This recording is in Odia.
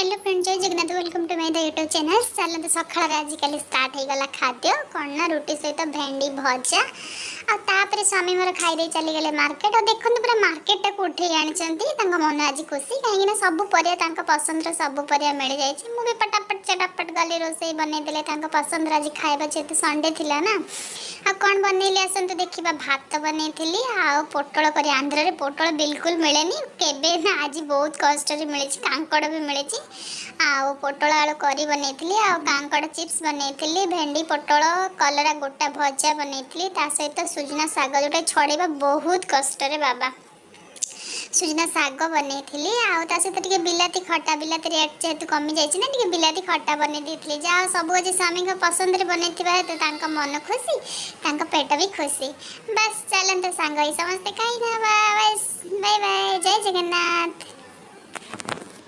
Hello friend, Jay Jagannath. Welcome to my the YouTube channel. ଚାଲନ୍ତୁ, ସକାଳରେ ଆଜିକାଲି ଷ୍ଟାର୍ଟ ହେଇଗଲା ଖାଦ୍ୟ। କ'ଣ ନା ରୁଟି ସହିତ ଭେଣ୍ଡି ଭଜା। ଆଉ ତାପରେ ସ୍ୱାମୀ ମୋର ଖାଇଦେଇ ଚାଲିଗଲେ ମାର୍କେଟ। ଆଉ ଦେଖନ୍ତୁ, ପୁରା ମାର୍କେଟଟାକୁ ଉଠେଇ ଆଣିଛନ୍ତି। ତାଙ୍କ ମନ ଆଜି ଖୁସି, କାହିଁକିନା ସବୁ ପରିବା, ତାଙ୍କ ପସନ୍ଦର ସବୁ ପରିବା ମିଳିଯାଇଛି। ମୁଁ ବି ପଟାପଟ ଚଟାପଟ ଗଲି, ରୋଷେଇ ବନେଇଦେଲେ ତାଙ୍କ ପସନ୍ଦର ଆଜି ଖାଇବା, ଯେହେତୁ ସଣ୍ଡେ ଥିଲା ନା। ଆଉ କ'ଣ ବନେଇଲି, ଆସନ୍ତୁ ଦେଖିବା। ଭାତ ବନେଇଥିଲି ଆଉ ପୋଟଳ କରି। ଆନ୍ଧ୍ରରେ ପୋଟଳ ବିଲକୁଲ ମିଳେନି କେବେ ନା, ଆଜି ବହୁତ କଷ୍ଟରେ ମିଳିଛି। କାଙ୍କଡ଼ ବି ମିଳିଛି। ଆଉ ପୋଟଳ ଆଳୁ କରି ବନେଇଥିଲି, ଆଉ କାଙ୍କଡ଼ ଚିପ୍ସ ବନେଇଥିଲି, ଭେଣ୍ଡି, ପୋଟଳ, କଲରା ଗୋଟା ଭଜା ବନେଇଥିଲି। ତା ସହିତ ସୁଜନା ଶାଗ, ଯେଉଁଟା ଛଡ଼େଇବା ବହୁତ କଷ୍ଟରେ ବାବା, ସୁଜନା ଶାଗ ବନେଇଥିଲି। ଆଉ ତା ସହିତ ଟିକେ ବିଲାତି ଖଟା। ବିଲାତି ରେଟ୍ ଯେହେତୁ କମିଯାଇଛି ନା, ଟିକେ ବିଲାତି ଖଟା ବନେଇ ଦେଇଥିଲି। ଯାହା ସବୁ ଆଜି ସ୍ୱାମୀଙ୍କ ପସନ୍ଦରେ ବନେଇଥିବା ହେତୁ ତାଙ୍କ ମନ ଖୁସି, ତାଙ୍କ ପେଟ ବି ଖୁସି। ବାସ୍, ଚାଲନ୍ତୁ ସାଙ୍ଗ ହେଇ ସମସ୍ତେ ଖାଇନେବା। ବାସ୍, ବାଇ ବାଇ, ଜୟ ଜଗନ୍ନାଥ।